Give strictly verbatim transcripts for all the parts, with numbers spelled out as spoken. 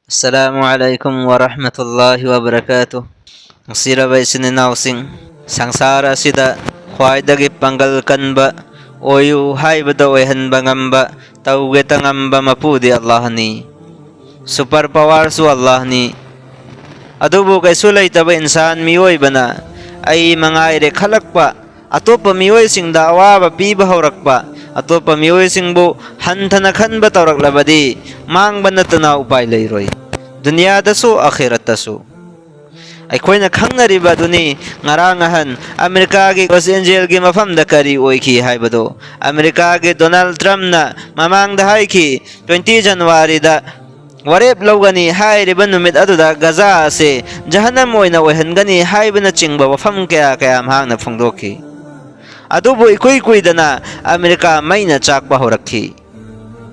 ꯑꯁꯂꯥꯃꯨ ꯑꯂꯥꯏꯀꯨꯝ ꯋꯥꯔꯍꯃꯇꯨꯜꯂꯥꯍꯤ ꯋꯥꯕꯔꯀꯥꯇꯨ꯫ ꯅꯨꯡꯁꯤꯔꯕ ꯏꯆꯤꯟ ꯏꯅꯥꯎꯁꯤꯡ, ꯁꯪꯁꯥꯔ ꯑꯁꯤꯗ ꯈ꯭ꯋꯥꯏꯗꯒꯤ ꯄꯥꯡꯒꯜ ꯀꯟꯕ ꯑꯣꯏꯌꯨ ꯍꯥꯏꯕꯗ ꯑꯣꯏꯍꯟꯕ ꯉꯝꯕ, ꯇꯧꯒꯦꯇ ꯉꯝꯕ ꯃꯄꯨꯗꯤ ꯑꯜꯂꯥꯍꯅꯤ꯫ ꯁꯨꯄꯔ ꯄꯋꯥꯔꯁꯨ ꯑꯜꯂꯥꯍꯅꯤ꯫ ꯑꯗꯨꯕꯨ ꯀꯩꯁꯨ ꯂꯩꯇꯕ ꯏꯟꯁꯥꯟ ꯃꯤꯑꯣꯏꯕꯅ ꯑꯩ ꯃꯉꯥꯏꯔꯦ ꯈꯜꯂꯛꯄ, ꯑꯇꯣꯞꯄ ꯃꯤꯑꯣꯏꯁꯤꯡꯗ ꯑꯋꯥꯕ ꯄꯤꯕ ꯍꯧꯔꯛꯄ, ꯑꯇꯣꯞꯄ ꯃꯤꯑꯣꯏꯁꯤꯡꯕꯨ ꯍꯟꯊꯅ ꯈꯟꯕ ꯇꯧꯔꯛꯂꯕꯗꯤ ꯃꯥꯡꯕ ꯅꯠꯇꯅ ꯎꯄꯥꯏ ꯂꯩꯔꯣꯏ, ꯗꯨꯅꯤꯌꯥꯗꯁꯨ ꯑꯈꯤꯔꯠꯇꯁꯨ꯫ ꯑꯩꯈꯣꯏꯅ ꯈꯪꯅꯔꯤꯕ ꯑꯗꯨꯅꯤ, ꯉꯔꯥꯡ ꯑꯍꯟ ꯑꯃꯦꯔꯤꯀꯥꯒꯤ ꯂꯣꯁ ꯑꯦꯟꯖꯦꯜꯒꯤ ꯃꯐꯝꯗ ꯀꯔꯤ ꯑꯣꯏꯈꯤ ꯍꯥꯏꯕꯗꯣ꯫ ꯑꯃꯦꯔꯤꯀꯥꯒꯤ ꯗꯣꯅꯥꯜꯗ ꯇ꯭ꯔꯝꯞꯅ ꯃꯃꯥꯡꯗ ꯍꯥꯏꯈꯤ, ꯇ꯭ꯋꯦꯟꯇꯤ ꯖꯅꯋꯥꯔꯤꯗ ꯋꯥꯔꯦꯞ ꯂꯧꯒꯅꯤ ꯍꯥꯏꯔꯤꯕ ꯅꯨꯃꯤꯠ ꯑꯗꯨꯗ ꯒꯖꯥ ꯑꯁꯤ ꯖꯍꯟꯅꯝ ꯑꯣꯏꯅ ꯑꯣꯏꯍꯟꯒꯅꯤ ꯍꯥꯏꯕꯅꯆꯤꯡꯕ ꯋꯥꯐꯝ ꯀꯌꯥ ꯀꯌꯥ ꯃꯍꯥꯛꯅ ꯐꯣꯡꯗꯣꯛꯈꯤ꯫ ꯑꯗꯨꯕꯨ ꯏꯀꯨꯏ ꯀꯨꯏꯗꯅ ꯑꯃꯦꯔꯤꯀꯥ ꯃꯩꯅ ꯆꯥꯛꯄ ꯍꯧꯔꯛꯈꯤ꯫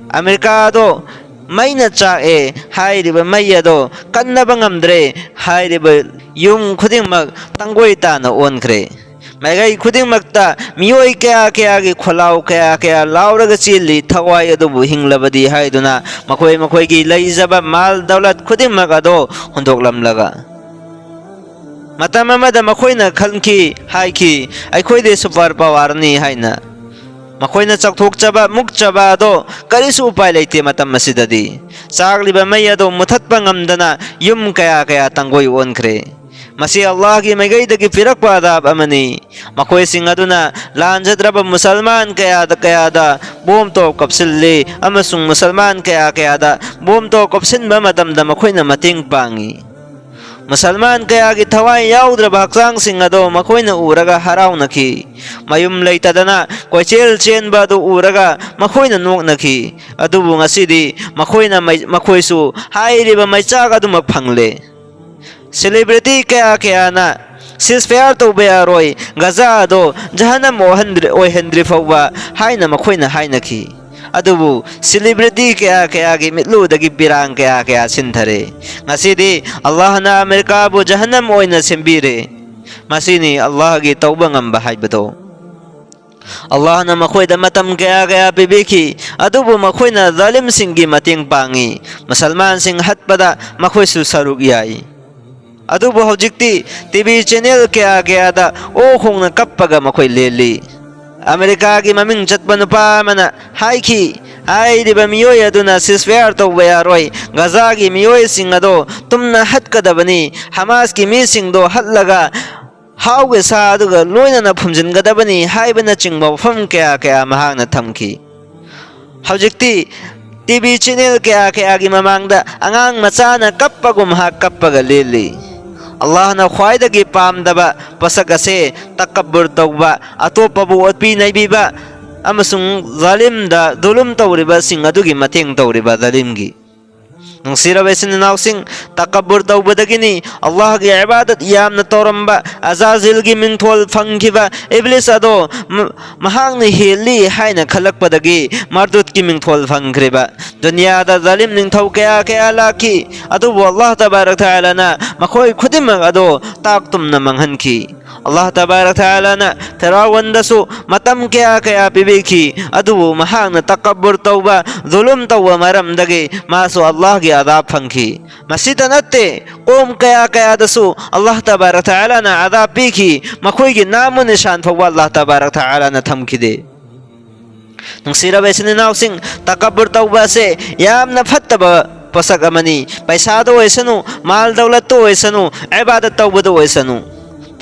ꯑꯃꯦꯔꯤꯀꯥꯗꯣ ꯃꯩꯅ ꯆꯥꯛꯑꯦ ꯍꯥꯏꯔꯤꯕ ꯃꯩ ꯑꯗꯣ ꯀꯟꯅꯕ ꯉꯝꯗ꯭ꯔꯦ꯫ ꯍꯥꯏꯔꯤꯕ ꯌꯨꯝ ꯈꯨꯗꯤꯡꯃꯛ ꯇꯪꯒꯣꯏ ꯇꯥꯅ ꯑꯣꯟꯈ꯭ꯔꯦ꯫ ꯃꯥꯏꯀꯩ ꯈꯨꯗꯤꯡꯃꯛꯇ ꯃꯤꯑꯣꯏ ꯀꯌꯥ ꯀꯌꯥꯒꯤ ꯈꯣꯜꯂꯥꯎ ꯀꯌꯥ ꯀꯌꯥ ꯂꯥꯎꯔꯒ ꯆꯦꯜꯂꯤ, ꯊꯋꯥꯏ ꯑꯗꯨꯕꯨ ꯍꯤꯡꯂꯕꯗꯤ ꯍꯥꯏꯗꯨꯅ ꯃꯈꯣꯏ ꯃꯈꯣꯏꯒꯤ ꯂꯩꯖꯕ ꯃꯥꯜ ꯗꯧꯂꯠ ꯈꯨꯗꯤꯡꯃꯛ ꯑꯗꯣ ꯍꯨꯟꯗꯣꯛꯂꯝꯂꯒ꯫ ꯃꯇꯝ ꯑꯃꯗ ꯃꯈꯣꯏꯅ ꯈꯟꯈꯤ, ꯍꯥꯏꯈꯤ, "ꯑꯩꯈꯣꯏꯗꯤ ꯁꯨꯄꯔ ꯄꯋꯥꯔꯅꯤ" ꯍꯥꯏꯅ꯫ ꯃꯈꯣꯏꯅ ꯆꯥꯎꯊꯣꯛꯆꯕ, ꯃꯨꯛꯆꯕ ꯑꯗꯣ ꯀꯔꯤꯁꯨ ꯎꯄꯥꯏ ꯂꯩꯇꯦ ꯃꯇꯝ ꯑꯁꯤꯗꯗꯤ꯫ ꯆꯥꯛꯂꯤꯕ ꯃꯩ ꯑꯗꯣ ꯃꯨꯊꯠꯄ ꯉꯝꯗꯅ ꯌꯨꯝ ꯀꯌꯥ ꯀꯌꯥ ꯇꯪꯒꯣꯏ ꯑꯣꯟꯈ꯭ꯔꯦ꯫ ꯃꯁꯤ ꯑꯜꯂꯥꯍꯒꯤ ꯃꯥꯏꯀꯩꯗꯒꯤ ꯄꯤꯔꯛꯄ ꯑꯗꯥꯕ ꯑꯃꯅꯤ꯫ ꯃꯈꯣꯏꯁꯤꯡ ꯑꯗꯨꯅ ꯂꯥꯟꯖꯗ꯭ꯔꯕ ꯃꯨꯁꯜꯃꯥꯟ ꯀꯌꯥꯗ, ꯀꯌꯥꯗ ꯕꯣꯝ ꯇꯣꯞ ꯀꯥꯞꯁꯤꯜꯂꯤ ꯑꯃꯁꯨꯡ ꯃꯨꯁꯜꯃꯥꯟ ꯀꯌꯥ ꯀꯌꯥꯗ ꯕꯣꯝ ꯇꯣꯞ ꯀꯥꯞꯁꯤꯟꯕ ꯃꯇꯝꯗ ꯃꯈꯣꯏꯅ ꯃꯇꯦꯡ ꯄꯥꯡꯉꯤ꯫ ꯃꯨꯁꯜꯃꯥꯟ ꯀꯌꯥꯒꯤ ꯊꯋꯥꯏ ꯌꯥꯎꯗ꯭ꯔꯕ ꯍꯛꯆꯥꯡꯁꯤꯡ ꯑꯗꯨ ꯃꯈꯣꯏꯅ ꯎꯔꯒ ꯍꯔꯥꯎꯅꯈꯤ꯫ ꯃꯌꯨꯝ ꯂꯩꯇꯗꯅ ꯀꯣꯏꯆꯦꯜ ꯆꯦꯟꯕ ꯑꯗꯨ ꯎꯔꯒ ꯃꯈꯣꯏꯅ ꯅꯣꯛꯅꯈꯤ꯫ ꯑꯗꯨꯕꯨ ꯉꯁꯤꯗꯤ ꯃꯈꯣꯏꯅ ꯃꯩ-, ꯃꯈꯣꯏꯁꯨ ꯍꯥꯏꯔꯤꯕ ꯃꯩꯆꯥꯛ ꯑꯗꯨꯃꯛ ꯐꯪꯂꯦ꯫ ꯁꯦꯂꯤꯕ꯭ꯔꯤꯇꯤ ꯀꯌꯥ ꯀꯌꯥꯅ ceasefire ꯇꯧꯕ ꯌꯥꯔꯣꯏ, ꯒꯖꯥ ꯑꯗꯣ ꯖꯍꯟꯅꯝ ꯑꯣꯏꯍꯟꯗ꯭ꯔꯤ-, ꯑꯣꯏꯍꯟꯗ꯭ꯔꯤ ꯐꯥꯎꯕ ꯍꯥꯏꯅ ꯃꯈꯣꯏꯅ ꯍꯥꯏꯅꯈꯤ꯫ ꯑꯗꯨꯕꯨ ꯁꯦꯂꯤꯕ꯭ꯔꯤꯇꯤ ꯀꯌꯥ ꯀꯌꯥꯒꯤ ꯃꯤꯠꯂꯨꯗꯒꯤ ꯄꯤꯔꯥꯡ ꯀꯌꯥ ꯀꯌꯥ ꯁꯤꯟꯊꯔꯦ꯫ ꯉꯁꯤꯗꯤ ꯑꯜꯂꯥꯍꯅ ꯑꯃꯦꯔꯤꯀꯥꯕꯨ ꯖꯍꯟꯅꯝ ꯑꯣꯏꯅ ꯁꯦꯝꯕꯤꯔꯦ꯫ ꯃꯁꯤꯅꯤ ꯑꯜꯂꯥꯍꯒꯤ ꯇꯧꯕ ꯉꯝꯕ ꯍꯥꯏꯕꯗꯣ꯫ ꯑꯜꯂꯥꯍꯅ ꯃꯈꯣꯏꯗ ꯃꯇꯝ ꯀꯌꯥ ꯀꯌꯥ ꯄꯤꯕꯤꯈꯤ, ꯑꯗꯨꯕꯨ ꯃꯈꯣꯏꯅ ꯖꯥꯂꯤꯝꯁꯤꯡꯒꯤ ꯃꯇꯦꯡ ꯄꯥꯡꯉꯤ꯫ ꯃꯨꯁꯜꯃꯥꯟꯁꯤꯡ ꯍꯠꯄꯗ ꯃꯈꯣꯏꯁꯨ ꯁꯔꯨꯛ ꯌꯥꯏ꯫ ꯑꯗꯨꯕꯨ ꯍꯧꯖꯤꯛꯇꯤ ꯇꯤ ꯚꯤ ꯆꯦꯅꯦꯜ ꯀꯌꯥ ꯀꯌꯥꯗ ꯑꯣꯛ ꯈꯣꯡꯅ ꯀꯞꯄꯒ ꯃꯈꯣꯏ ꯂꯦꯜꯂꯤ꯫ ꯑꯃꯦꯔꯤꯀꯥꯒꯤ ꯃꯃꯤꯡ ꯆꯠꯄ ꯅꯨꯄꯥ ꯑꯃꯅ ꯍꯥꯏꯈꯤ, ꯍꯥꯏꯔꯤꯕ ꯃꯤꯑꯣꯏ ꯑꯗꯨꯅ ceasefire ꯇꯧꯕ ꯌꯥꯔꯣꯏ, ꯒꯖꯥꯒꯤ ꯃꯤꯑꯣꯏꯁꯤꯡ ꯑꯗꯣ ꯇꯨꯝꯅ ꯍꯠꯀꯗꯕꯅꯤ, ꯍꯃꯥꯁꯀꯤ ꯃꯤꯁꯤꯡꯗꯣ ꯍꯠꯂꯒ ꯍꯥꯎꯒꯤ ꯁꯥ ꯑꯗꯨꯒ ꯂꯣꯏꯅꯅ ꯐꯨꯝꯖꯤꯟꯒꯗꯕꯅꯤ ꯍꯥꯏꯕꯅꯆꯤꯡꯕ ꯋꯥꯐꯝ ꯀꯌꯥ ꯀꯌꯥ ꯃꯍꯥꯛꯅ ꯊꯝꯈꯤ꯫ ꯍꯧꯖꯤꯛꯇꯤ ꯇꯤ ꯚꯤ ꯆꯦꯅꯦꯜ ꯀꯌꯥ ꯀꯌꯥꯒꯤ ꯃꯃꯥꯡꯗ ꯑꯉꯥꯡ ꯃꯆꯥꯅ ꯀꯞꯄꯒꯨꯝ ꯃꯍꯥꯛ ꯀꯞꯄꯒ ꯂꯦꯜꯂꯤ꯫ ꯑꯜꯂꯥꯍꯅ ꯈ꯭ꯋꯥꯏꯗꯒꯤ ꯄꯥꯝꯗꯕ ꯄꯣꯠꯁꯛ ꯑꯁꯦ ꯇꯀꯕꯨꯔ ꯇꯧꯕ, ꯑꯇꯣꯞꯄꯕꯨ ꯑꯣꯠꯄꯤ ꯅꯩꯕꯤꯕ ꯑꯃꯁꯨꯡ ꯖꯥꯂꯤꯝꯗ ꯖꯨꯂꯨꯝ ꯇꯧꯔꯤꯕꯁꯤꯡ ꯑꯗꯨꯒꯤ ꯃꯇꯦꯡ ꯇꯧꯔꯤꯕ ꯖꯥꯂꯤꯝꯒꯤ꯫ ꯅꯨꯡꯁꯤꯔꯕ ꯏꯆꯤꯟ ꯏꯅꯥꯎꯁꯤꯡ, ꯇꯀꯕꯨꯔ ꯇꯧꯕꯗꯒꯤꯅꯤ ꯑꯜꯂꯥꯍꯒꯤ ꯏꯕꯥꯗꯠ ꯌꯥꯝꯅ ꯇꯧꯔꯝꯕ ꯑꯖꯥꯖꯤꯜꯒꯤ ꯃꯤꯡꯊꯣꯜ ꯐꯪꯈꯤꯕ ꯏꯕ꯭ꯂꯤꯁ ꯑꯗꯣ ꯃ-, ꯃꯍꯥꯛꯅ ꯍꯦꯜꯂꯤ ꯍꯥꯏꯅ ꯈꯜꯂꯛꯄꯗꯒꯤ ꯃꯔꯗꯨꯠꯀꯤ ꯃꯤꯡꯊꯣꯜ ꯐꯪꯈ꯭ꯔꯤꯕ꯫ ꯗꯨꯅꯤꯌꯥꯗ ꯖꯥꯂꯤꯝ ꯅꯤꯡꯊꯧ ꯀꯌꯥ ꯀꯌꯥ ꯂꯥꯛꯈꯤ, ꯑꯗꯨꯕꯨ ꯑꯜꯂꯥꯍ ꯇꯕꯥꯔꯛ ꯇꯥꯂꯥꯅ ꯃꯈꯣꯏ ꯈꯨꯗꯤꯡꯃꯛ ꯑꯗꯣ ꯇꯥꯛ ꯇꯨꯝꯅ ꯃꯥꯡꯍꯟꯈꯤ꯫ ꯑꯜꯂꯥꯍ ꯇꯕꯥꯔꯛ ꯇꯥꯂꯥꯅ ꯐꯤꯔꯥꯎꯟꯗꯁꯨ ꯃꯇꯝ ꯀꯌꯥ ꯀꯌꯥ ꯄꯤꯕꯤꯈꯤ, ꯑꯗꯨꯕꯨ ꯃꯍꯥꯛꯅ ꯇꯀꯕꯨꯔ ꯇꯧꯕ, ꯖꯨꯂꯨꯝ ꯇꯧꯕ ꯃꯔꯝꯗꯒꯤ ꯃꯥꯁꯨ ꯑꯜꯂꯥꯍꯒꯤ ꯑꯗꯥꯕ ꯐꯪꯈꯤ꯫ ꯃꯁꯤꯇ ꯅꯠꯇꯦ, ꯀꯣꯝ ꯀꯌꯥ ꯀꯌꯥꯗꯁꯨ ꯑꯜꯂꯥꯍ ꯇꯕꯥꯔꯛ ꯇꯥꯂꯥꯅ ꯑꯗꯥꯕ ꯄꯤꯈꯤ, ꯃꯈꯣꯏꯒꯤ ꯅꯥꯃꯨ ꯅꯤꯁꯥꯟ ꯐꯥꯎꯕ ꯑꯜꯂꯥꯍ ꯇꯕꯥꯔꯛ ꯇꯥꯂꯥꯅ ꯊꯝꯈꯤꯗꯦ꯫ ꯅꯨꯡꯁꯤꯔꯕ ꯏꯆꯤꯟ ꯏꯅꯥꯎꯁꯤꯡ, ꯇꯀꯕꯨꯔ ꯇꯧꯕ ꯑꯁꯦ ꯌꯥꯝꯅ ꯐꯠꯇꯕ ꯄꯣꯠꯁꯛ ꯑꯃꯅꯤ꯫ ꯄꯩꯁꯥꯗ ꯑꯣꯏꯁꯅꯨ, ꯃꯥꯜ ꯗꯧꯂꯠꯇ ꯑꯣꯏꯁꯅꯨ, ꯏꯕꯥꯗꯠ ꯇꯧꯕꯗ ꯑꯣꯏꯁꯅꯨ,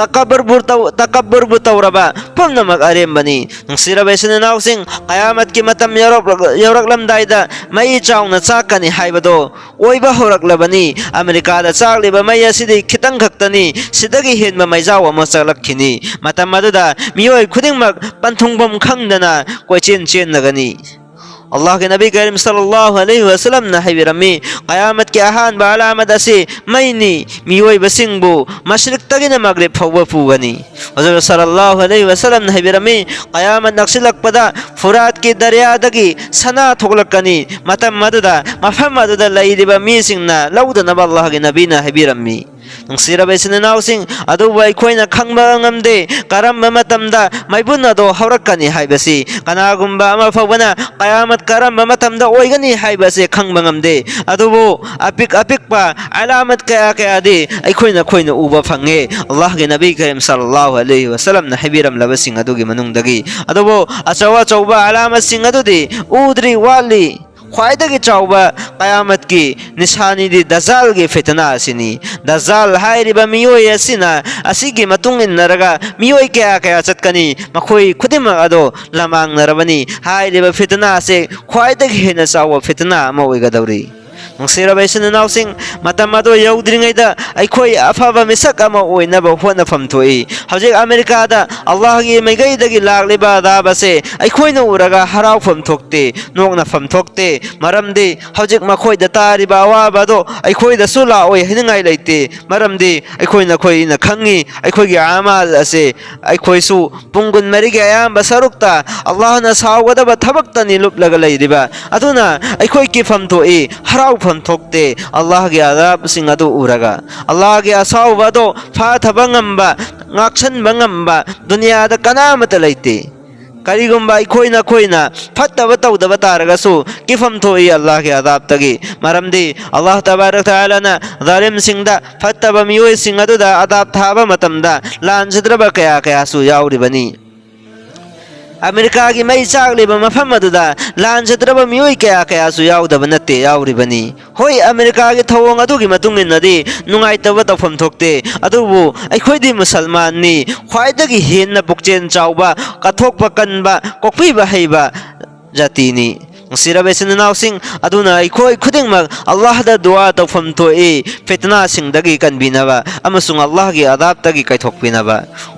ꯇꯀꯕꯨꯔꯕꯨ ꯇꯧ-, ꯇꯀꯕꯨꯔꯕꯨ ꯇꯧꯔꯕ ꯄꯨꯝꯅꯃꯛ ꯑꯔꯦꯝꯕꯅꯤ꯫ ꯅꯨꯡꯁꯤꯔꯕ ꯏꯆꯤꯟ ꯏꯅꯥꯎꯁꯤꯡ, ꯀꯌꯥꯃꯠꯀꯤ ꯃꯇꯝ ꯌꯧꯔꯛꯂ-, ꯌꯧꯔꯛꯂꯝꯗꯥꯏꯗ ꯃꯩ ꯆꯥꯎꯅ ꯆꯥꯛꯀꯅꯤ ꯍꯥꯏꯕꯗꯣ ꯑꯣꯏꯕ ꯍꯧꯔꯛꯂꯕꯅꯤ꯫ ꯑꯃꯦꯔꯤꯀꯥꯗ ꯆꯥꯛꯂꯤꯕ ꯃꯩ ꯑꯁꯤꯗꯤ ꯈꯤꯇꯪ ꯈꯛꯇꯅꯤ, ꯁꯤꯗꯒꯤ ꯍꯦꯟꯕ ꯃꯩꯖꯥꯎ ꯑꯃ ꯆꯥꯛꯂꯛꯈꯤꯅꯤ꯫ ꯃꯇꯝ ꯑꯗꯨꯗ ꯃꯤꯑꯣꯏ ꯈꯨꯗꯤꯡꯃꯛ ꯄꯟꯊꯨꯡꯐꯝ ꯈꯪꯗꯅ ꯀꯣꯏꯆꯦꯟ ꯆꯦꯟꯅꯒꯅꯤ꯫ ꯑꯜꯂꯥꯍꯒꯤ ꯅꯕꯤ ꯀꯔꯤꯝ ꯁꯜꯂꯜꯂꯥꯍꯨ ꯑꯂꯩꯍꯤ ꯋꯁꯜꯂꯝꯅ ꯍꯥꯏꯕꯤꯔꯝꯃꯤ, ꯀꯌꯥꯃꯠꯀꯤ ꯑꯍꯥꯟꯕ ꯑꯂꯥꯃꯠ ꯑꯁꯤ ꯃꯩꯅꯤ, ꯃꯤꯑꯣꯏꯕꯁꯤꯡꯕꯨ ꯃꯁꯔꯤꯛꯇꯒꯤꯅ ꯃꯒ꯭ꯔꯤꯕ ꯐꯥꯎꯕ ꯄꯨꯒꯅꯤ꯫ ꯍꯨꯖꯨꯔ ꯁꯜꯂꯜꯂꯥꯍꯨ ꯑꯂꯩꯍꯤ ꯋꯁꯜꯂꯝꯅ ꯍꯥꯏꯕꯤꯔꯝꯃꯤ, ꯀꯌꯥꯃꯠ ꯅꯛꯁꯤꯜꯂꯛꯄꯗ ꯐꯨꯔꯥꯠꯀꯤ ꯗꯔꯤꯌꯥꯗꯒꯤ ꯁꯅꯥ ꯊꯣꯛꯂꯛꯀꯅꯤ꯫ ꯃꯇꯝ ꯑꯗꯨꯗ ꯃꯐꯝ ꯑꯗꯨꯗ ꯂꯩꯔꯤꯕ ꯃꯤꯁꯤꯡꯅ ꯂꯧꯗꯅꯕ ꯑꯜꯂꯥꯍꯒꯤ ꯅꯕꯤꯅ ꯍꯥꯏꯕꯤꯔꯝꯃꯤ꯫ ꯅꯨꯡꯁꯤꯔꯕ ꯏꯆꯤꯟ ꯏꯅꯥꯎꯁꯤꯡ, ꯑꯗꯨꯕꯨ ꯑꯩꯈꯣꯏꯅ ꯈꯪꯕ ꯉꯝꯗꯦ ꯀꯔꯝꯕ ꯃꯇꯝꯗ ꯃꯩꯕꯨꯟ ꯑꯗꯣ ꯍꯧꯔꯛꯀꯅꯤ ꯍꯥꯏꯕꯁꯤ꯫ ꯀꯅꯥꯒꯨꯝꯕ ꯑꯃ ꯐꯥꯎꯕꯅ ꯀꯌꯥꯃꯠ ꯀꯔꯝꯕ ꯃꯇꯝꯗ ꯑꯣꯏꯒꯅꯤ ꯍꯥꯏꯕꯁꯦ ꯈꯪꯕ ꯉꯝꯗꯦ꯫ ꯑꯗꯨꯕꯨ ꯑꯄꯤꯛ ꯑꯄꯤꯛꯄ ꯑꯂꯥꯃꯠ ꯀꯌꯥ ꯀꯌꯥꯗꯤ ꯑꯩꯈꯣꯏꯅ ꯑꯩꯈꯣꯏꯅ ꯎꯕ ꯐꯪꯉꯦ꯫ ꯑꯜꯂꯥꯍꯒꯤ ꯅꯕꯤ ꯀꯔꯤꯝ ꯁꯜꯂꯜꯂꯥꯍꯨ ꯑꯂꯩꯍꯤ ꯋꯁꯜꯂꯝꯅ ꯍꯥꯏꯕꯤꯔꯝꯂꯕꯁꯤꯡ ꯑꯗꯨꯒꯤ ꯃꯅꯨꯡꯗꯒꯤ꯫ ꯑꯗꯨꯕꯨ ꯑꯆꯧ ꯑꯆꯧꯕ ꯑꯂꯥꯃꯠꯁꯤꯡ ꯑꯗꯨꯗꯤ ꯎꯗ꯭ꯔꯤ ꯋꯥꯠꯂꯤ꯫ ꯈ꯭ꯋꯥꯏꯗꯒꯤ ꯆꯥꯎꯕ ꯀꯌꯥꯃꯠꯀꯤ ꯅꯤꯁꯥꯅꯤꯗꯤ ꯗꯖꯥꯜꯒꯤ ꯐꯤꯇꯅꯥ ꯑꯁꯤꯅꯤ꯫ ꯗꯖꯥꯜ ꯍꯥꯏꯔꯤꯕ ꯃꯤꯑꯣꯏ ꯑꯁꯤꯅ, ꯑꯁꯤꯒꯤ ꯃꯇꯨꯡ ꯏꯟꯅꯔꯒ ꯃꯤꯑꯣꯏ ꯀꯌꯥ ꯀꯌꯥ ꯆꯠꯀꯅꯤ, ꯃꯈꯣꯏ ꯈꯨꯗꯤꯡꯃꯛ ꯑꯗꯣ ꯂꯃꯥꯡꯅꯔꯕꯅꯤ꯫ ꯍꯥꯏꯔꯤꯕ ꯐꯤꯇꯅꯥ ꯑꯁꯦ ꯈ꯭ꯋꯥꯏꯗꯒꯤ ꯍꯦꯟꯅ ꯆꯥꯎꯕ ꯐꯤꯇꯅꯥ ꯑꯃ ꯑꯣꯏꯒꯗꯧꯔꯤ꯫ ꯅꯨꯡꯁꯤꯔꯕ ꯏꯆꯤꯟ ꯏꯅꯥꯎꯁꯤꯡ, ꯃꯇꯝ ꯑꯗꯨ ꯌꯧꯗ꯭ꯔꯤꯉꯩꯗ ꯑꯩꯈꯣꯏ ꯑꯐꯕ ꯃꯤꯁꯛ ꯑꯃ ꯑꯣꯏꯅꯕ ꯍꯣꯠꯅꯐꯝ ꯊꯣꯛꯏ꯫ ꯍꯧꯖꯤꯛ ꯑꯃꯦꯔꯤꯀꯥꯗ ꯑꯜꯂꯥꯍꯒꯤ ꯃꯥꯏꯀꯩꯗꯒꯤ ꯂꯥꯛꯂꯤꯕ ꯑꯗꯥꯕ ꯑꯁꯦ ꯑꯩꯈꯣꯏꯅ ꯎꯔꯒ ꯍꯔꯥꯎꯐꯝ ꯊꯣꯛꯇꯦ, ꯅꯣꯛꯅꯐꯝ ꯊꯣꯛꯇꯦ꯫ ꯃꯔꯝꯗꯤ ꯍꯧꯖꯤꯛ ꯃꯈꯣꯏꯗ ꯇꯥꯔꯤꯕ ꯑꯋꯥꯕ ꯑꯗꯣ ꯑꯩꯈꯣꯏꯗꯁꯨ ꯂꯥꯛꯑꯣꯏ ꯍꯥꯏꯅꯤꯡꯉꯥꯏ ꯂꯩꯇꯦ꯫ ꯃꯔꯝꯗꯤ ꯑꯩꯈꯣꯏ ꯅꯈꯣꯏꯅ ꯈꯪꯉꯤ, ꯑꯩꯈꯣꯏꯒꯤ ꯑꯃꯥꯜ ꯑꯁꯦ ꯑꯩꯈꯣꯏꯁꯨ ꯄꯨꯡ ꯀꯨꯟꯃꯔꯤꯒꯤ ꯑꯌꯥꯝꯕ ꯁꯔꯨꯛꯇ ꯑꯜꯂꯥꯍꯅ ꯁꯥꯎꯒꯗꯕ ꯊꯕꯛꯇꯅꯤ ꯂꯨꯞꯂꯒ ꯂꯩꯔꯤꯕ꯫ ꯑꯗꯨꯅ ꯑꯩꯈꯣꯏ ꯀꯤꯐꯝ ꯊꯣꯛꯏ, ꯍꯔꯥꯎꯐꯝ ꯊꯣꯛꯇꯦ꯫ ꯑꯜꯂꯥꯍꯒꯤ ꯑꯗꯥꯕꯁꯤꯡ ꯑꯗꯨ ꯎꯔꯒ, ꯑꯜꯂꯥꯍꯒꯤ ꯑꯁꯥꯎꯕ ꯑꯗꯣ ꯐꯥꯊꯕ ꯉꯝꯕ, ꯉꯥꯛꯁꯟꯕ ꯉꯝꯕ ꯗꯨꯅꯤꯌꯥꯗ ꯀꯅꯥ ꯑꯃꯠꯇ ꯂꯩꯇꯦ꯫ ꯀꯔꯤꯒꯨꯝꯕ ꯑꯩꯈꯣꯏꯅ ꯑꯩꯈꯣꯏꯅ ꯐꯠꯇꯕ ꯇꯧꯗꯕ ꯇꯥꯔꯒꯁꯨ ꯀꯤꯐꯝ ꯊꯣꯛꯏ ꯑꯜꯂꯥꯍꯒꯤ ꯑꯗꯥꯕꯇꯒꯤ꯫ ꯃꯔꯝꯗꯤ ꯑꯜꯂꯥꯍ ꯇꯕꯥꯔꯛ ꯇꯥꯂꯥꯅ ꯖꯥꯂꯤꯝꯁꯤꯡꯗ, ꯐꯠꯇꯕ ꯃꯤꯑꯣꯏꯁꯤꯡ ꯑꯗꯨꯗ ꯑꯗꯥꯕ ꯊꯥꯕ ꯃꯇꯝꯗ ꯂꯥꯟꯖꯗ꯭ꯔꯕ ꯀꯌꯥ ꯀꯌꯥꯁꯨ ꯌꯥꯎꯔꯤꯕꯅꯤ꯫ ꯑꯃꯦꯔꯤꯀꯥꯒꯤ ꯃꯩ ꯆꯥꯛꯂꯤꯕ ꯃꯐꯝ ꯑꯗꯨꯗ ꯂꯥꯟꯖꯗ꯭ꯔꯕ ꯃꯤꯑꯣꯏ ꯀꯌꯥ ꯀꯌꯥꯁꯨ ꯌꯥꯎꯗꯕ ꯅꯠꯇꯦ, ꯌꯥꯎꯔꯤꯕꯅꯤ꯫ ꯍꯣꯏ, ꯑꯃꯦꯔꯤꯀꯥꯒꯤ ꯊꯧꯑꯣꯡ ꯑꯗꯨꯒꯤ ꯃꯇꯨꯡ ꯏꯟꯅꯗꯤ ꯅꯨꯡꯉꯥꯏꯇꯕ ꯇꯧꯐꯝ ꯊꯣꯛꯇꯦ, ꯑꯗꯨꯕꯨ ꯑꯩꯈꯣꯏꯗꯤ ꯃꯨꯁꯜꯃꯥꯟꯅꯤ, ꯈ꯭ꯋꯥꯏꯗꯒꯤ ꯍꯦꯟꯅ ꯄꯨꯛꯆꯦꯜ ꯆꯥꯎꯕ, ꯀꯠꯊꯣꯛꯄ ꯀꯟꯕ, ꯀꯣꯛꯄꯤꯕ ꯍꯩꯕ ꯖꯥꯇꯤꯅꯤ꯫ ꯅꯨꯡꯁꯤꯔꯕ ꯏꯆꯤꯟ ꯏꯅꯥꯎꯁꯤꯡ, ꯑꯗꯨꯅ ꯑꯩꯈꯣꯏ ꯈꯨꯗꯤꯡꯃꯛ ꯑꯜꯂꯥꯍꯗ ꯗꯨꯋꯥ ꯇꯧꯐꯝ ꯊꯣꯛꯏ, ꯐꯤꯇꯅꯥꯁꯤꯡꯗꯒꯤ ꯀꯟꯕꯤꯅꯕ ꯑꯃꯁꯨꯡ ꯑꯜꯂꯥꯍꯒꯤ ꯑꯗꯥꯕꯇꯒꯤ ꯀꯥꯏꯊꯣꯛꯄꯤꯅꯕ꯫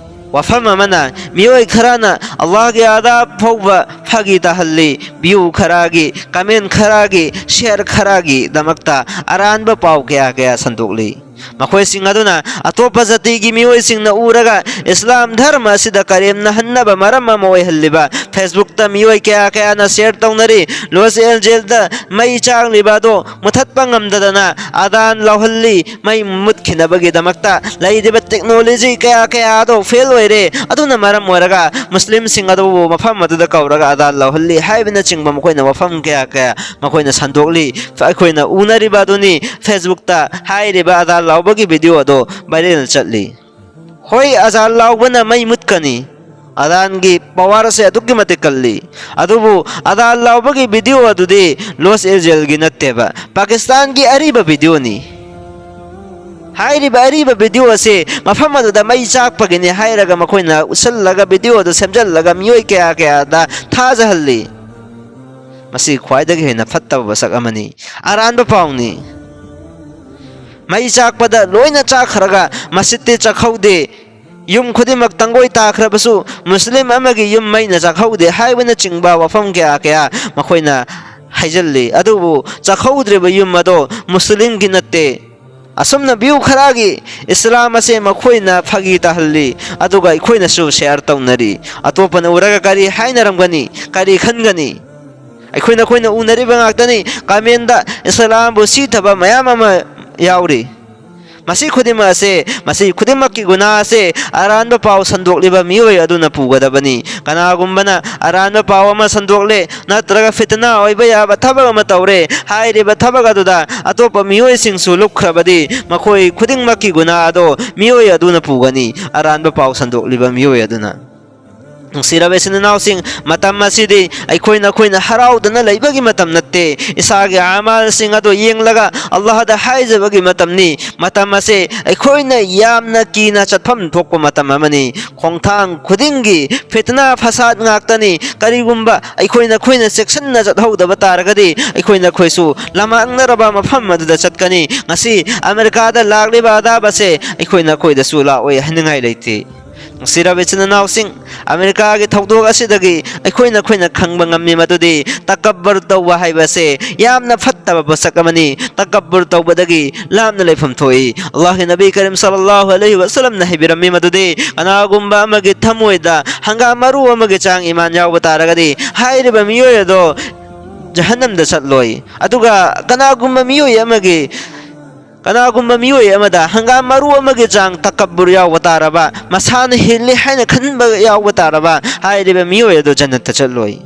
ꯋꯥꯐꯝ ꯑꯃꯅ, ꯃꯤꯑꯣꯏ ꯈꯔꯅ ꯑꯜꯂꯥꯍꯒꯤ ꯑꯗꯥꯕ ꯐꯥꯎꯕ ꯐꯥꯒꯤ ꯇꯥꯍꯜꯂꯤ, ꯚ꯭ꯌꯨ ꯈꯔꯒꯤ, ꯀꯃꯦꯟ ꯈꯔꯒꯤ, ꯁꯤꯌꯔ ꯈꯔꯒꯤꯗꯃꯛꯇ ꯑꯔꯥꯟꯕ ꯄꯥꯎ ꯀꯌꯥ ꯀꯌꯥ ꯁꯟꯗꯣꯛꯂꯤ꯫ ꯃꯈꯣꯏꯁꯤꯡ ꯑꯗꯨꯅ ꯑꯇꯣꯞꯄ ꯖꯥꯇꯤꯒꯤ ꯃꯤꯑꯣꯏꯁꯤꯡꯅ ꯎꯔꯒ ꯏꯁꯂꯥꯝ ꯙꯔꯃ ꯑꯁꯤꯗ ꯀꯔꯦꯝꯅꯍꯟꯅꯕ ꯃꯔꯝ ꯑꯃ ꯑꯣꯏꯍꯜꯂꯤꯕ꯫ Facebook ꯇ ꯃꯤꯑꯣꯏ ꯀꯌꯥ ꯀꯌꯥꯅ share ꯇꯧꯅꯔꯤ꯫ ꯂꯣꯁ ꯑꯦꯟꯖꯦꯜꯁꯇ ꯃꯩ ꯆꯥꯛꯂꯤꯕ ꯑꯗꯣ ꯃꯨꯊꯠꯄ ꯉꯝꯗꯗꯅ ꯑꯗꯥꯟ ꯂꯥꯎꯍꯜꯂꯤ꯫ ꯃꯩ ꯃꯨꯠꯈꯤꯅꯕꯒꯤꯗꯃꯛꯇ ꯂꯩꯔꯤꯕ technology ꯀꯌꯥ ꯀꯌꯥ ꯑꯗꯣ fail ꯑꯣꯏꯔꯦ꯫ ꯑꯗꯨꯅ ꯃꯔꯝ ꯑꯣꯏꯔꯒ ꯃꯨꯁꯂꯤꯝꯁꯤꯡ ꯑꯗꯨꯕꯨ ꯃꯐꯝ ꯑꯗꯨꯗ ꯀꯧꯔꯒ ꯑꯗꯥꯟ ꯂꯥꯎꯍꯜꯂꯤ ꯍꯥꯏꯕꯅꯆꯤꯡꯕ ꯃꯈꯣꯏꯅ ꯋꯥꯐꯝ ꯀꯌꯥ ꯀꯌꯥ ꯃꯈꯣꯏꯅ ꯁꯟꯗꯣꯛꯂꯤ꯫ ꯑꯩꯈꯣꯏꯅ ꯎꯅꯔꯤꯕ ꯑꯗꯨꯅꯤ꯫ Facebook ꯇ ꯍꯥꯏꯔꯤꯕ ꯑꯗꯥꯟ ꯂꯥꯎꯕꯒꯤ video ꯑꯗꯣ viral ꯆꯠꯂꯤ꯫ ꯍꯣꯏ, ꯑꯗꯥꯟ ꯂꯥꯎꯕꯅ ꯃꯩ ꯃꯨꯠꯀꯅꯤ꯫ ꯑꯗꯥꯟꯒꯤ power ꯑꯁꯦ ꯑꯗꯨꯛꯀꯤ ꯃꯇꯤꯛ ꯀꯜꯂꯤ꯫ ꯑꯗꯨꯕꯨ ꯑꯗꯥꯟ ꯂꯥꯎꯕꯒꯤ video ꯑꯗꯨꯗꯤ ꯂꯣꯁ ꯑꯦꯟꯖꯦꯜꯒꯤ ꯅꯠꯇꯦꯕ, ꯄꯥꯀꯤꯁꯇꯥꯟꯒꯤ ꯑꯔꯤꯕ video ꯅꯤ꯫ ꯍꯥꯏꯔꯤꯕ ꯑꯔꯤꯕ video ꯑꯁꯤ ꯃꯐꯝ ꯑꯗꯨꯗ ꯃꯩ ꯆꯥꯛꯄꯒꯤꯅꯤ ꯍꯥꯏꯔꯒ ꯃꯈꯣꯏꯅ ꯎꯠꯁꯜꯂꯒ video ꯑꯗꯨ ꯁꯦꯝꯖꯤꯜꯂꯒ ꯃꯤꯑꯣꯏ ꯀꯌꯥ ꯀꯌꯥꯗ ꯊꯥꯖꯍꯜꯂꯤ꯫ ꯃꯁꯤ ꯈ꯭ꯋꯥꯏꯗꯒꯤ ꯍꯦꯟꯅ ꯐꯠꯇꯕ ꯃꯁꯛ ꯑꯃꯅꯤ꯫ ꯑꯔꯥꯟꯕ ꯄꯥꯎꯅꯤ꯫ ꯃꯩ ꯆꯥꯛꯄꯗ ꯂꯣꯏꯅ ꯆꯥꯛꯈ꯭ꯔꯒ ꯃꯁꯖꯤꯠꯇꯤ ꯆꯥꯛꯍꯧꯗꯦ꯫ ꯌꯨꯝ ꯈꯨꯗꯤꯡꯃꯛ ꯇꯪꯒꯣꯏ ꯇꯥꯈ꯭ꯔꯕꯁꯨ ꯃꯨꯁꯂꯤꯝ ꯑꯃꯒꯤ ꯌꯨꯝ ꯃꯩꯅ ꯆꯥꯛꯍꯧꯗꯦ ꯍꯥꯏꯕꯅꯆꯤꯡꯕ ꯋꯥꯐꯝ ꯀꯌꯥ ꯀꯌꯥ ꯃꯈꯣꯏꯅ ꯍꯥꯏꯖꯤꯜꯂꯤ꯫ ꯑꯗꯨꯕꯨ ꯆꯥꯛꯍꯧꯗ꯭ꯔꯤꯕ ꯌꯨꯝ ꯑꯗꯣ ꯃꯨꯁꯂꯤꯝꯒꯤ ꯅꯠꯇꯦ꯫ ꯑꯁꯨꯝꯅ view ꯈꯔꯒꯤ ꯏꯁꯂꯥꯝ ꯑꯁꯦ ꯃꯈꯣꯏꯅ ꯐꯥꯒꯤ ꯇꯥꯍꯜꯂꯤ, ꯑꯗꯨꯒ ꯑꯩꯈꯣꯏꯅꯁꯨ share ꯇꯧꯅꯔꯤ꯫ ꯑꯇꯣꯞꯄꯅ ꯎꯔꯒ ꯀꯔꯤ ꯍꯥꯏꯅꯔꯝꯒꯅꯤ, ꯀꯔꯤ ꯈꯟꯒꯅꯤ? ꯑꯩꯈꯣꯏ ꯅꯈꯣꯏꯅ ꯎꯅꯔꯤꯕ ꯉꯥꯛꯇꯅꯤ꯫ Comment ꯇ ꯏꯁꯂꯥꯝꯕꯨ ꯁꯤꯊꯕ ꯃꯌꯥꯝ ꯑꯃ ꯌꯥꯎꯔꯤ꯫ ꯃꯁꯤ ꯈꯨꯗꯤꯡꯃꯛ ꯑꯁꯦ, ꯃꯁꯤ ꯈꯨꯗꯤꯡꯃꯛꯀꯤ ꯒꯨꯅꯥ ꯑꯁꯦ ꯑꯔꯥꯟꯕ ꯄꯥꯎ ꯁꯟꯗꯣꯛꯂꯤꯕ ꯃꯤꯑꯣꯏ ꯑꯗꯨꯅ ꯄꯨꯒꯗꯕꯅꯤ꯫ ꯀꯅꯥꯒꯨꯝꯕꯅ ꯑꯔꯥꯟꯕ ꯄꯥꯎ ꯑꯃ ꯁꯟꯗꯣꯛꯂꯦ, ꯅꯠꯇ꯭ꯔꯒ ꯐꯤꯇꯅꯥ ꯑꯣꯏꯕ ꯌꯥꯕ ꯊꯕꯛ ꯑꯃ ꯇꯧꯔꯦ, ꯍꯥꯏꯔꯤꯕ ꯊꯕꯛ ꯑꯗꯨꯗ ꯑꯇꯣꯞꯄ ꯃꯤꯑꯣꯏꯁꯤꯡꯁꯨ ꯂꯨꯞꯈ꯭ꯔꯕꯗꯤ ꯃꯈꯣꯏ ꯈꯨꯗꯤꯡꯃꯛꯀꯤ ꯒꯨꯅꯥ ꯑꯗꯣ ꯃꯤꯑꯣꯏ ꯑꯗꯨꯅ ꯄꯨꯒꯅꯤ, ꯑꯔꯥꯟꯕ ꯄꯥꯎ ꯁꯟꯗꯣꯛꯂꯤꯕ ꯃꯤꯑꯣꯏ ꯑꯗꯨꯅ꯫ ꯅꯨꯡꯁꯤꯔꯕ ꯏꯆꯤꯟ ꯏꯅꯥꯎꯁꯤꯡ, ꯃꯇꯝ ꯑꯁꯤꯗꯤ ꯑꯩꯈꯣꯏ ꯅꯈꯣꯏꯅ ꯍꯔꯥꯎꯗꯅ ꯂꯩꯕꯒꯤ ꯃꯇꯝ ꯅꯠꯇꯦ꯫ ꯏꯁꯥꯒꯤ ꯑꯃꯥꯜꯁꯤꯡ ꯑꯗꯨ ꯌꯦꯡꯂꯒ ꯑꯜꯂꯥꯍꯗ ꯍꯥꯏꯖꯕꯒꯤ ꯃꯇꯝꯅꯤ꯫ ꯃꯇꯝ ꯑꯁꯦ ꯑꯩꯈꯣꯏꯅ ꯌꯥꯝꯅ ꯀꯤꯅ ꯆꯠꯐꯝ ꯊꯣꯛꯄ ꯃꯇꯝ ꯑꯃꯅꯤ꯫ ꯈꯣꯡꯊꯥꯡ ꯈꯨꯗꯤꯡꯒꯤ ꯐꯤꯇꯅꯥ ꯐꯁꯥꯗ ꯉꯥꯛꯇꯅꯤ꯫ ꯀꯔꯤꯒꯨꯝꯕ ꯑꯩꯈꯣꯏ ꯅꯈꯣꯏꯅ ꯆꯦꯛꯁꯤꯟꯅ ꯆꯠꯍꯧꯗꯕ ꯇꯥꯔꯒꯗꯤ ꯑꯩꯈꯣꯏ ꯅꯈꯣꯏꯁꯨ ꯂꯃꯥꯡꯅꯔꯕ ꯃꯐꯝ ꯑꯗꯨꯗ ꯆꯠꯀꯅꯤ꯫ ꯉꯁꯤ ꯑꯃꯦꯔꯤꯀꯥꯗ ꯂꯥꯛꯂꯤꯕ ꯑꯗꯥꯕ ꯑꯁꯦ ꯑꯩꯈꯣꯏ ꯅꯈꯣꯏꯗꯁꯨ ꯂꯥꯛꯑꯣꯏ ꯍꯥꯏꯅꯤꯡꯉꯥꯏ ꯂꯩꯇꯦ꯫ ꯅꯨꯡꯁꯤꯔꯕ ꯏꯆꯤꯟ ꯏꯅꯥꯎꯁꯤꯡ, ꯑꯃꯦꯔꯤꯀꯥꯒꯤ ꯊꯧꯗꯣꯛ ꯑꯁꯤꯗꯒꯤ ꯑꯩꯈꯣꯏꯅ, ꯑꯩꯈꯣꯏꯅ ꯈꯪꯕ ꯉꯝꯃꯤ ꯃꯗꯨꯗꯤ ꯇꯀꯕꯔ ꯇꯧꯕ ꯍꯥꯏꯕꯁꯦ ꯌꯥꯝꯅ ꯐꯠꯇꯕ ꯄꯣꯠꯁꯛ ꯑꯃꯅꯤ꯫ ꯇꯀꯕꯔ ꯇꯧꯕꯗꯒꯤ ꯂꯥꯞꯅ ꯂꯩꯐꯝ ꯊꯣꯛꯏ꯫ ꯑꯜꯂꯥꯍꯒꯤ ꯅꯕꯤ ꯀꯔꯤꯝ ꯁꯜꯂꯜꯂꯥꯍꯨ ꯑꯂꯩꯍꯤ ꯋꯁꯜꯂꯝꯅ ꯍꯥꯏꯕꯤꯔꯝꯃꯤ ꯃꯗꯨꯗꯤ, ꯀꯅꯥꯒꯨꯝꯕ ꯑꯃꯒꯤ ꯊꯃꯣꯏꯗ ꯍꯪꯒꯥꯝ ꯃꯔꯨ ꯑꯃꯒꯤ ꯆꯥꯡ ꯏꯃꯥꯟ ꯌꯥꯎꯕ ꯇꯥꯔꯒꯗꯤ, ꯍꯥꯏꯔꯤꯕ ꯃꯤꯑꯣꯏ ꯑꯗꯣ ꯖꯍꯟꯅꯝꯗ ꯆꯠꯂꯣꯏ꯫ ꯑꯗꯨꯒ ꯀꯅꯥꯒꯨꯝꯕ ꯃꯤꯑꯣꯏ ꯑꯃꯒꯤ ꯀꯅꯥꯒꯨꯝꯕ ꯃꯤꯑꯣꯏ ꯑꯃꯗ ꯍꯪꯒꯥꯝ ꯃꯔꯨ ꯑꯃꯒꯤ ꯆꯥꯡ ꯇꯀꯕꯨꯔ ꯌꯥꯎꯕ ꯇꯥꯔꯕ, ꯃꯁꯥꯅ ꯍꯦꯜꯂꯤ ꯍꯥꯏꯅ ꯈꯟꯕ ꯌꯥꯎꯕ ꯇꯥꯔꯕ, ꯍꯥꯏꯔꯤꯕ ꯃꯤꯑꯣꯏ ꯑꯗꯨ ꯖꯟꯅꯠꯇ ꯆꯠꯂꯣꯏ꯫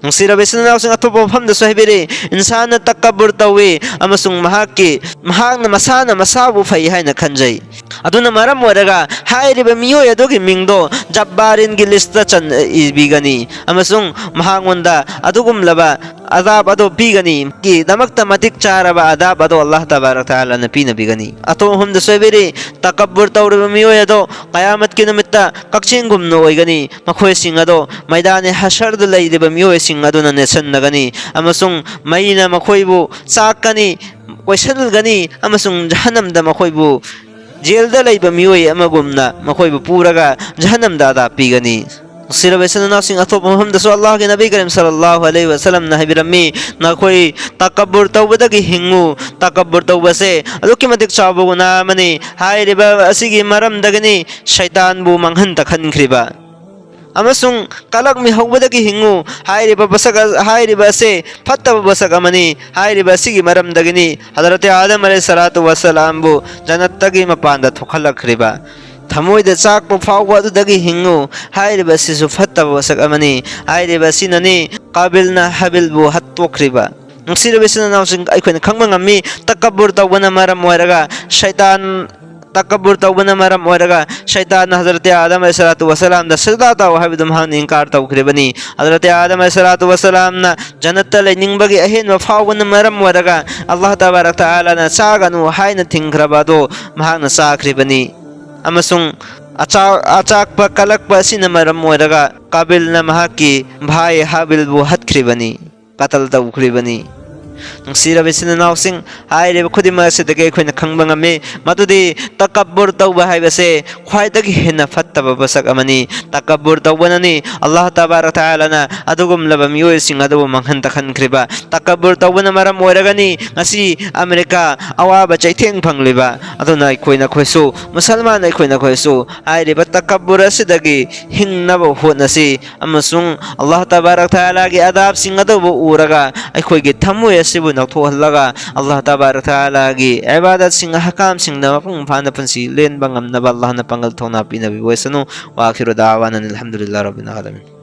ꯅꯨꯡꯁꯤꯔꯕ ꯏꯆꯤꯟ ꯏꯅꯥꯎꯁꯤꯡ, ꯑꯇꯣꯞꯄ ꯃꯐꯝꯗꯁꯨ ꯍꯥꯏꯕꯤꯔꯤ, ꯏꯟꯁꯥꯟꯅ ꯇꯀꯕꯨꯔ ꯇꯧꯏ ꯑꯃꯁꯨꯡ ꯃꯍꯥꯛꯀꯤ, ꯃꯍꯥꯛꯅ ꯃꯁꯥꯅ ꯃꯁꯥꯕꯨ ꯐꯩ ꯍꯥꯏꯅ ꯈꯟꯖꯩ꯫ ꯑꯗꯨꯅ ꯃꯔꯝ ꯑꯣꯏꯔꯒ ꯍꯥꯏꯔꯤꯕ ꯃꯤꯑꯣꯏ ꯑꯗꯨꯒꯤ ꯃꯤꯡꯗꯣ ꯖꯕꯥꯔꯤꯟꯒꯤ ꯂꯤꯁꯇ ꯆꯟ-, ꯏꯕꯤꯒꯅꯤ ꯑꯃꯁꯨꯡ ꯃꯍꯥꯛꯉꯣꯟꯗ ꯑꯗꯨꯒꯨꯝꯂꯕ ꯑꯗꯥꯕ ꯑꯗꯨ ꯄꯤꯒꯅꯤ꯫ ꯀꯤꯗꯃꯛꯇ ꯃꯇꯤꯛ ꯆꯥꯔꯕ ꯑꯗꯥꯕ ꯑꯗꯨ ꯑꯜꯂꯥꯍ ꯇꯕꯥꯔꯛ ꯇꯥꯂꯥꯅ ꯄꯤꯅꯕꯤꯒꯅꯤ꯫ ꯑꯇꯣꯞꯄ ꯃꯐꯝꯗꯁꯨ ꯍꯥꯏꯕꯤꯔꯤ, ꯇꯀꯕꯨꯔ ꯇꯧꯔꯤꯕ ꯃꯤꯑꯣꯏ ꯑꯗꯨ ꯀꯌꯥꯃꯠꯀꯤ ꯅꯨꯃꯤꯠꯇ ꯀꯛꯆꯦꯡꯒꯨꯝꯅ ꯑꯣꯏꯒꯅꯤ꯫ ꯃꯈꯣꯏꯁꯤꯡ ꯑꯗꯨ ꯃꯩꯗꯥꯅꯤ ꯍꯁꯔꯗ ꯂꯩꯔꯤꯕ ꯃꯤꯑꯣꯏꯁꯤꯡ ꯑꯗꯨꯅ ꯅꯦꯠꯁꯟꯅꯒꯅꯤ ꯑꯃꯁꯨꯡ ꯃꯩꯅ ꯃꯈꯣꯏꯕꯨ ꯆꯥꯛꯀꯅꯤ, ꯀꯣꯏꯁꯤꯟꯒꯅꯤ ꯑꯃꯁꯨꯡ ꯖꯍꯟꯅꯝꯗ ꯃꯈꯣꯏꯕꯨ ꯖꯦꯜꯗ ꯂꯩꯕ ꯃꯤꯑꯣꯏ ꯑꯃꯒꯨꯝꯅ ꯃꯈꯣꯏꯕꯨ ꯄꯨꯔꯒ ꯖꯍꯟꯅꯝꯗ ꯑꯗꯥꯕ ꯄꯤꯒꯅꯤ꯫ ꯅꯨꯡꯁꯤꯔꯕ ꯏꯆꯤꯟ ꯏꯅꯥꯎꯁꯤꯡ, ꯑꯇꯣꯞꯄ ꯃꯐꯝꯗꯁꯨ ꯑꯜꯂꯥꯍꯒꯤ ꯅꯕꯤ ꯀꯔꯤꯝ ꯁꯜꯂꯜꯂꯥꯍꯨ ꯑꯂꯩꯍꯤ ꯋꯁꯜꯂꯝꯅ ꯍꯥꯏꯕꯤꯔꯝꯃꯤ, "ꯅꯈꯣꯏ ꯇꯀꯕꯨꯔ ꯇꯧꯕꯗꯒꯤ ꯍꯤꯡꯉꯨ꯫ ꯇꯀꯕꯨꯔ ꯇꯧꯕꯁꯦ ꯑꯗꯨꯛꯀꯤ ꯃꯇꯤꯛ ꯆꯥꯎꯕ ꯒꯨꯅꯥ ꯑꯃꯅꯤ꯫ ꯍꯥꯏꯔꯤꯕ ꯑꯁꯤꯒꯤ ꯃꯔꯝꯗꯒꯤꯅꯤ ꯁꯩꯇꯥꯟꯕꯨ ꯃꯥꯡꯍꯟ ꯇꯛꯍꯟꯈ꯭ꯔꯤꯕ꯫ ꯑꯃꯁꯨꯡ ꯀꯂꯛ ꯃꯤꯍꯧꯕꯗꯒꯤ ꯍꯤꯡꯉꯨ꯫ ꯍꯥꯏꯔꯤꯕ ꯄꯣꯠꯁꯛ ꯑ-, ꯍꯥꯏꯔꯤꯕ ꯑꯁꯦ ꯐꯠꯇꯕ ꯄꯣꯠꯁꯛ ꯑꯃꯅꯤ꯫ ꯍꯥꯏꯔꯤꯕ ꯑꯁꯤꯒꯤ ꯃꯔꯝꯗꯒꯤꯅꯤ ꯍꯖꯔꯠ ꯑꯥꯗꯝ ꯑꯂꯩꯍꯤ ꯁꯂꯥꯇꯨ ꯋꯁꯂꯥꯝꯕꯨ ꯖꯟꯅꯠꯇꯒꯤ ꯃꯄꯥꯟꯗ ꯊꯣꯛꯍꯜꯂꯛꯈ꯭ꯔꯤꯕ꯫ ꯊꯃꯣꯏꯗ ꯆꯥꯛꯄ ꯐꯥꯎꯕ ꯑꯗꯨꯗꯒꯤ ꯍꯤꯡꯉꯨ꯫ ꯍꯥꯏꯔꯤꯕ ꯑꯁꯤꯁꯨ ꯐꯠꯇꯕ ꯄꯣꯠꯁꯛ ꯑꯃꯅꯤ꯫ ꯍꯥꯏꯔꯤꯕ ꯑꯁꯤꯅꯅꯤ ꯀꯥꯕꯤꯜꯅ ꯍꯥꯕꯤꯜꯕꯨ ꯍꯥꯠꯇꯣꯛꯈ꯭ꯔꯤꯕ꯫ ꯅꯨꯡꯁꯤꯔꯕ ꯏꯆꯤꯟ ꯏꯅꯥꯎꯁꯤꯡ, ꯑꯩꯈꯣꯏꯅ ꯈꯪꯕ ꯉꯝꯃꯤ, ꯇꯀꯕꯨꯔ ꯇꯧꯕꯅ ꯃꯔꯝ ꯑꯣꯏꯔꯒ ꯁꯩꯇꯥꯟ, ꯇꯀꯕꯨꯔ ꯇꯧꯕꯅ ꯃꯔꯝ ꯑꯣꯏꯔꯒ ꯁꯩꯇꯥꯟꯅ ꯍꯖꯔꯠ ꯑꯥꯗꯝ ꯑꯂꯩꯍꯤ ꯁꯂꯥꯇꯨ ꯋꯁꯂꯥꯝꯗ ꯁꯖꯗꯥ ꯇꯧ ꯍꯥꯏꯕꯗꯨ ꯃꯍꯥꯛꯅ ꯏꯟꯀꯥꯔ ꯇꯧꯈ꯭ꯔꯤꯕꯅꯤ꯫ ꯍꯖꯔꯠ ꯑꯥꯗꯝ ꯑꯂꯩꯍꯤ ꯁꯂꯥꯇꯨ ꯋꯁꯂꯥꯝꯅ ꯖꯟꯅꯠꯇ ꯂꯩꯅꯤꯡꯕꯒꯤ ꯑꯍꯦꯟꯕ ꯐꯥꯎꯕꯅ ꯃꯔꯝ ꯑꯣꯏꯔꯒ ꯑꯜꯂꯥꯍ ꯇꯕꯥꯔꯛ ꯇꯥꯂꯥꯅ ꯆꯥꯒꯅꯨ ꯍꯥꯏꯅ ꯊꯤꯡꯈ꯭ꯔꯕ ꯑꯗꯨ ꯃꯍꯥꯛꯅ ꯆꯥꯈ꯭ꯔꯤꯕꯅꯤ꯫ ꯑꯃꯁꯨꯡ ꯑꯆꯥ-, ꯑꯆꯥꯛꯄ ꯀꯜꯂꯛꯄ ꯑꯁꯤꯅ ꯃꯔꯝ ꯑꯣꯏꯔꯒ ꯀꯥꯕꯤꯜꯅ ꯃꯍꯥꯛꯀꯤ ꯚꯥꯏ ꯍꯥꯕꯤꯜꯕꯨ ꯍꯥꯠꯈ꯭ꯔꯤꯕꯅꯤ, ꯀꯇꯜ ꯇꯧꯈ꯭ꯔꯤꯕꯅꯤ꯫ ꯅꯨꯡꯁꯤꯔꯕ ꯏꯆꯤꯟ ꯏꯅꯥꯎꯁꯤꯡ, ꯍꯥꯏꯔꯤꯕ ꯈꯨꯗꯤꯡꯃꯛ ꯑꯁꯤꯗꯒꯤ ꯑꯩꯈꯣꯏꯅ ꯈꯪꯕ ꯉꯝꯃꯤ ꯃꯗꯨꯗꯤ ꯇꯀꯕꯨꯔ ꯇꯧꯕ ꯍꯥꯏꯕꯁꯦ ꯈ꯭ꯋꯥꯏꯗꯒꯤ ꯍꯦꯟꯅ ꯐꯠꯇꯕ ꯄꯣꯠꯁꯛ ꯑꯃꯅꯤ꯫ ꯇꯀꯕꯨꯔ ꯇꯧꯕꯅꯅꯤ ꯑꯜꯂꯥꯍ ꯇꯕꯥꯔꯛ ꯇꯥꯂꯥꯅ ꯑꯗꯨꯒꯨꯝꯂꯕ ꯃꯤꯑꯣꯏꯁꯤꯡ ꯑꯗꯨꯕꯨ ꯃꯥꯡꯍꯟ ꯇꯥꯛꯍꯟꯈ꯭ꯔꯤꯕ꯫ ꯇꯀꯕꯨꯔ ꯇꯧꯕꯅ ꯃꯔꯝ ꯑꯣꯏꯔꯒꯅꯤ ꯉꯁꯤ ꯑꯃꯦꯔꯤꯀꯥ ꯑꯋꯥꯕ ꯆꯩꯊꯦꯡ ꯐꯪꯂꯤꯕ꯫ ꯑꯗꯨꯅ ꯑꯩꯈꯣꯏ ꯅꯈꯣꯏꯁꯨ, ꯃꯨꯁꯜꯃꯥꯟ ꯑꯩꯈꯣꯏ ꯅꯈꯣꯏꯁꯨ ꯍꯥꯏꯔꯤꯕ ꯇꯀꯕꯨꯔ ꯑꯁꯤꯗꯒꯤ ꯍꯤꯡꯅꯕ ꯍꯣꯠꯅꯁꯤ꯫ ꯑꯃꯁꯨꯡ ꯑꯜꯂꯥꯍ ꯇꯕꯥꯔꯛ ꯇꯥꯂꯥꯒꯤ ꯑꯗꯥꯕꯁꯤꯡ ꯑꯗꯨꯕꯨ ꯎꯔꯒ ꯑꯩꯈꯣꯏꯒꯤ ꯊꯃꯣꯏ ꯑꯁꯤꯕꯨ ꯅꯧꯊꯣꯛꯍꯜꯂꯒ ꯑꯜꯂꯥꯍ ꯇꯕꯥꯔꯛ ꯇꯥꯂꯥꯒꯤ ꯏꯕꯥꯗꯠꯁꯤꯡ ꯑꯍꯀꯥꯝꯁꯤꯡꯗ ꯃꯄꯨꯡ ꯐꯥꯅ ꯄꯨꯟꯁꯤ ꯂꯦꯟꯕ ꯉꯝꯅꯕ ꯑꯜꯂꯥꯍꯅ ꯄꯥꯡꯒꯜ ꯊꯧꯅꯥ ꯄꯤꯅꯕꯤꯕ ꯑꯣꯏꯁꯅꯨ꯫ ꯋꯥꯈꯤꯔꯨ ꯗꯥꯋꯥꯅ ꯑꯜꯍꯝꯗꯨꯂꯤꯜꯂꯥꯍ ꯔꯕꯤꯜ ꯑꯥꯂꯃꯤꯟ꯫